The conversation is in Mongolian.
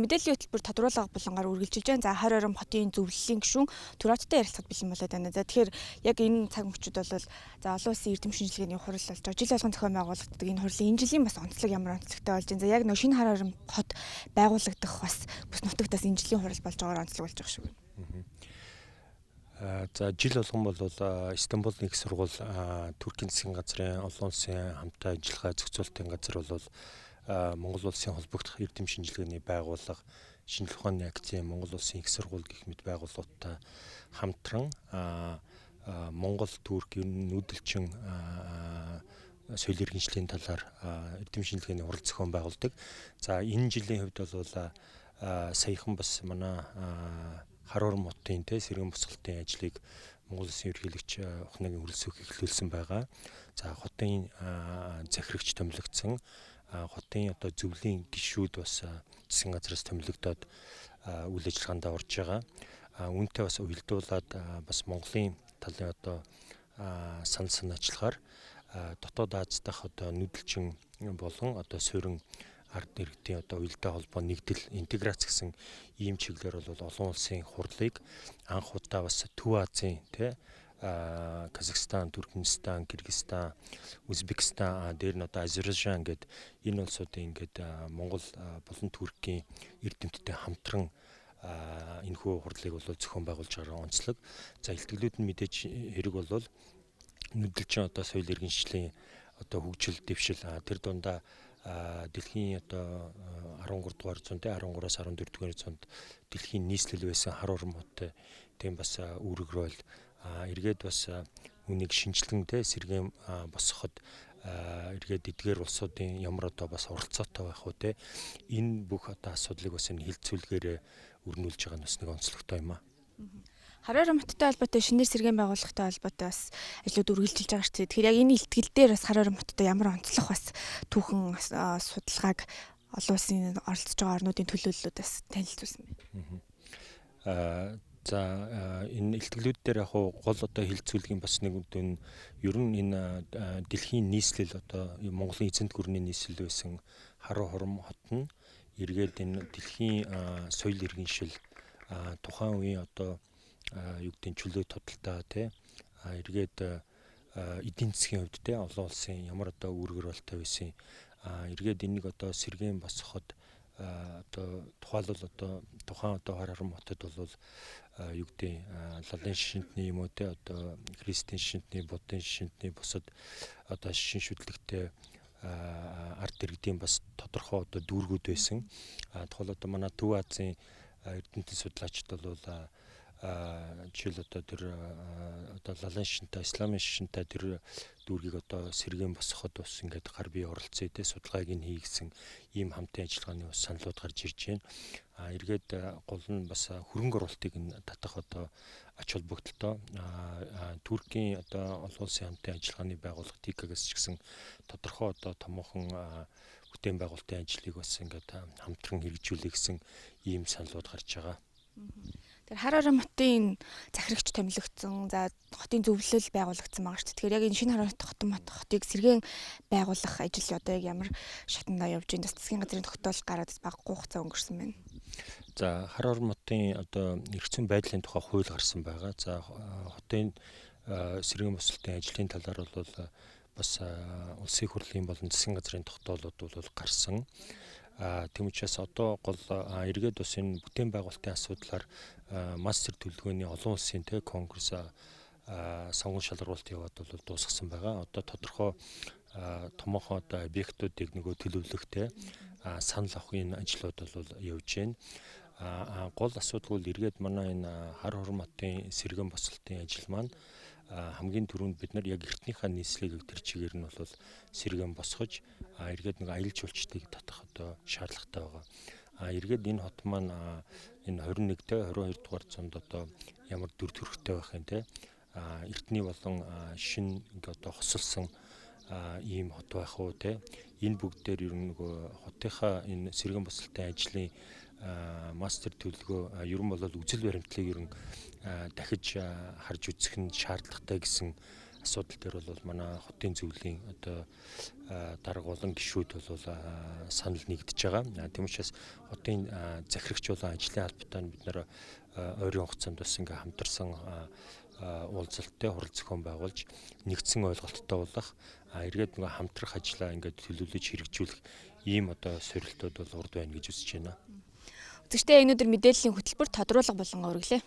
Мэдээллийн хөтөлбөр тодруулга булангаар үргэлжилж байна. За 20 орон хотын зөвлөлийн гишүүн Түр хоттой ярилцахад бэлэн болоод байна. За тэгэхээр яг энэ цаг мөчид бол за олон улсын эрдэм шинжилгээний хурал болж байгаа. Жил болгон зохион байгуулагддаг энэ хурлын энэ жилийн бас онцлог ямар онцлогтой болж байна. За яг нөө шинэ хар орон хот байгуулагдах бас бүс нутагт бас энэ жилийн хурал болж байгаагаар онцлог болж байгаа шүү. За жил болгон бол Стамбулын их сургууль Туркийн засгийн газрын олон улсын хамтаа ажиллагаа зохицуулалтын газар бол Монгол улсын холбогдох эрдэм шинжилгээний байгууллага, шинжлэх ухааны академи, Монгол улсын их сургууль гэх мэт байгууллагуудтай хамтран Монгол, Турк ер нь нүүдэлчин соёл иргэншлийн талаар эрдэм шинжилгээний хурал зохион байгуулдаг. За энэ жилийн хувьд бол саяхан бас манай Хар Урам хотын сэргээн босголтын ажлыг Монгол Улсын ерөнхийлөгч Ухнагийн хүрэлцүүх эхлүүлсэн байгаа. За хотын захирагч томилогдсон, хотын одоо зөвлөлийн гишүүд бас засгийн газраас томилогдоод үйл ажиллагаанд орж байгаа. Үүнтэй бас уялдуулаад бас Монголын талын одоо санал санаачлахаар дотоод Аз дахь одоо нүүдэлчин болон одоо суурин ард иргэдийн одоо уялдаа холбоо нэгдэл интеграц гэсэн ийм чиглэлээр бол олон улсын хурлыг анх удаа бас Төв Азийн тий Казахстан, Туркменистан, Кыргызстан, Узбекистан, дээр нь одоо Азербайджан гээд энэ улсуудын ингээд Монгол болон Туркийн эрдэмтдтэй хамтран энэхүү хурлыг бол зохион байгуулж байгаа онцлог. За илтгэлүүд нь мэдээж хэрэг бол нүүдэлчин одоо соёл иргэншлийн одоо хөгжил дэвшил тэр дундаа дэлхийн одоо 13 дугаар зуунд 13-аас 14 дугаар зуунд дэлхийн нийслэл байсан Хар Урам хоттой тийм бас үүрэг роль эргээд бас үнийг шинжилэн те сэргээн босгоход эргээд эдгээр улсуудын ямар одоо бас оролцоотой байх уу те энэ бүх одоо асуудлыг бас энэ хилцүүлгээр өрнүүлж байгаа нь бас нэг онцлогтой юм аа. Хар Урам хоттой холбоотой шинээр сэргээн байгууллагатай холбоотой бас ажлууд үргэлжилж байгаа шүү дээ. Тэгэхээр яг энэ илтгэл дээр бас Хар Урам хоттой ямар онцлог бас түүхэн судалгааг олон улсын оролцож байгаа орнуудын төлөөллүүд бас танилцуулсан байна. За энэ илтгэлүүд дээр яг гол одоо хилцүүлгийн бас нэг үн ер нь энэ дэлхийн нийслэл одоо Монголын эзэнт гүрний нийслэл байсан Хар Урам хот нь эргээд энэ дэлхийн соёл иргэншил тухайн үеийн одоо юу гэдэг нь чөлөө тодалтай тий эргээд эдийн засгийн хувьд тий олон улсын ямар одоо үүрэг ролтой байсан эргээд энийг одоо сэргээн босгоход одоо тухайлбал одоо тухайн одоо Хар Урам хотод бол юу гэдэг лалын шишинтний юм уу те одоо христийн шишинтний, буддын шишинтний бусад одоо шишин шүтлэгтэй ард иргэдийн бас тодорхой одоо дүүргүүд байсан. Тухайл одоо манай Төв Азийн эрдэмтэн судлаачид бол жишээл одоо тэр одоо лалын шишинтэй, исламын шишинтэй тэр дүүргийг одоо сэргээн босгоход бас ингээд гар бие оролцъё те судалгааг нь хийгсэн ийм хамтын ажиллагааны бас саналууд гарч ирж байна. Эргээд гол нь бас хөрөнгө оруулалтыг нь татах одоо ач холбогдолтой Туркийн одоо олон улсын хамтын ажиллагааны байгууллага ТИК-аас ч гэсэн тодорхой одоо томоохон бүтээн байгуулалтын ажлыг бас ингээд хамтран хэрэгжүүлэх гэсэн ийм саналууд гарч байгаа. Тэр Хар Урам хотын захирагч томилогдсон, за хотын зөвлөл байгуулагдсан байгаа шүү дээ. Тэгэхээр яг энэ шинэ Хар Урам хотыг сэргээн байгуулах ажил одоо яг ямар шатандаа явж байна? Засгийн газрын тогтоол гараад багагүй хугацаа өнгөрсөн байна. За Хар Урам хотын одоо эрх зүйн байдлын тухай хууль гарсан байгаа. За хотын сэргээн босголтын ажлын талаар бол бас улсын хурлын болон засгийн газрын тогтоолууд бол гарсан. Тийм учраас одоо гол эргээд бас энэ бүтээн байгуулалтын асуудлаар мастер төлөвлөгөөний олон улсын те конгресс сонгон шалгаруулалт яваад бол дуусгасан байгаа. Одоо тодорхой томоохон одоо объектуудыг нөгөө төлөвлөх те санал авах энэ ажлууд бол явж байна. Гол асуудал бол эргээд манай энэ Хар Урам хотын сэргээн босголтын ажил маань хамгийн түрүүнд бид нар яг эртнийхээ нийслэлийг тэр чигээр нь бол сэргээн босгож эргээд нэг аялал жуулчлалыг татах одоо шаардлагатай байгаа. Эргээд энэ хот маань энэ 21-т 22 дугаар зуунд одоо ямар дүр төрхтэй байх юм те эртний болон шинэ ингээ одоо хосолсон ийм хот байх уу те энэ бүгд дээр ер нь нөгөө хотынхаа энэ сэргээн босголтын ажлын мастер төлөвлөгөө ер нь бол үзэл баримтлалыг ер нь дахиж харж үзэх нь шаардлагатай гэсэн асуудал дээр бол манай хотын зөвлөлийн одоо дарга болон гишүүд бол санал нэгдэж байгаа. Тийм учраас хотын захирагч болон ажлын албатай нь бид нэр ойрын хугацаанд бас ингээ хамтарсан уулзалттай хурал зохион байгуулж нэгдсэн ойлголттой болох, эргээд нөгөө хамтрах ажлаа ингээд төлөвлөж хэрэгжүүлэх ийм одоо сорилтууд бол урд байна гэж үзэж байна. Үзэгчдээ, өнөөдөр мэдээллийн хөтөлбөр тодруулга болон өргөлээ.